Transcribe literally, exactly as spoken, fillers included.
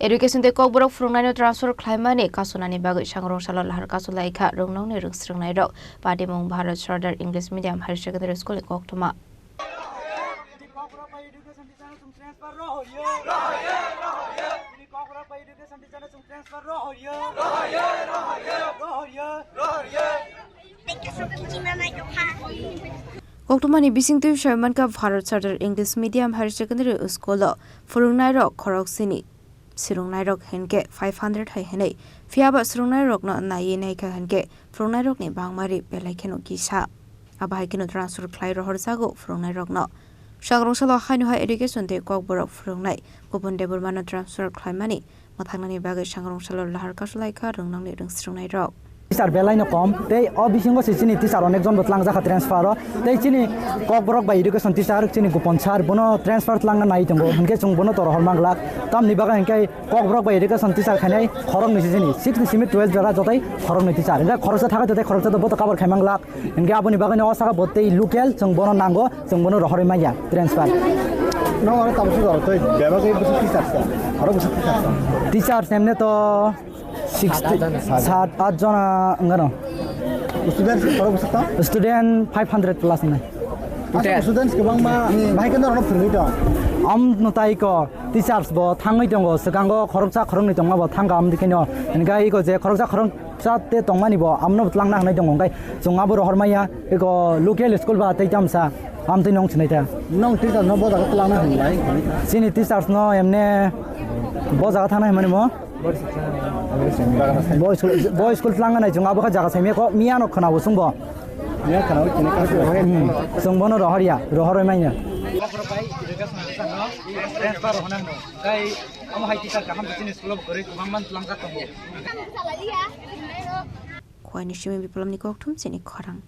Education tei kokborok phwrwngnaino transfer khlaimani kasonani bagwi sangrong salo lahar kasu laikha rwngnokni rwngsrwngnairok. Patimung Bharat Sardar English Medium Higher Secondary School ni koktwma. Koktwmani bisingtwi sai mankha Bharat Sardar English Medium Higher Secondary School o phwrwngnairok khoroksini swrwngnairok hinkhe five hundred hai hwnwi, phiyaba swrwngnairokno naiwi naikha hinkhe phwrwngnairokni bangmari belai kheno kisa. Abo hai kheno transfer khlai rohorjago phwrwngnairokno. Sangrong salo haino hai education tei kokborok phwrwngnai Bhupen Debbarmano transfer khlaimani mwthangnani bagwi sangrong salo lahar kasu laikha rwngnokni rwngsrwngnairok. Teacher belaino kom, tei o bisingo se chini teacher onekjon bo twlangjakha transfer o, tei chini kokborok bai education teacher chini Gopon sir bono transfer twlangna nai tongo, hinkhe chwng bono to rohor manglak. Tamni bagwi hinkhe kokborok bai education teacher khainai khoroknwi se chini six ni simi twelve jora jotai khoroknwi teacher, hinkhe khoroksa thakai jotai khoroksa to boto cover khai manglak. Hinkhe aboni bagwino o saka bo tei local chwng bono nango, chwng bono rohorwi manya transfer. Nang oro tabuk sujaro tei bebak ei bwswk teacher sa, oro bwswk teacher sa. Teachers emne to sixty, sat, at jona wngano. Students oro bwswk ta? Student five hundred plus wngnai. Aswk students kwbangma bahai khe norokno phwrwngwi tong? Amno tai ko, teachers bo thangwi tongo, swkango khoroksa khoroknwi tongma bo thangkha amtwi khaino. Hinkhe iko je khoroksa khorok Chate tongmani bo amno twlangna hwnwi tongo, hwnkhe chwng abo rohor maya, eko local school ba tei tamsa, amtwi nong sinai ta. Nong teacher no bo jaga twlangna hwnlai? Chini teachers no emne bo jaga thangna hwnmani mo? Bo school, bo school twlangna nai chwng abo kha jaga saimya ko, miya no khwna bo chwng bo. Miya khwna bo chini ka. Hmm, chwng bono rohor ya, rohor manya. Transfer hwnang no, kai amo hai teacher kaham chini school o kwrwi kwbangma twlangkha tongo. Khoini simi Biplopni kokthum chini khorang.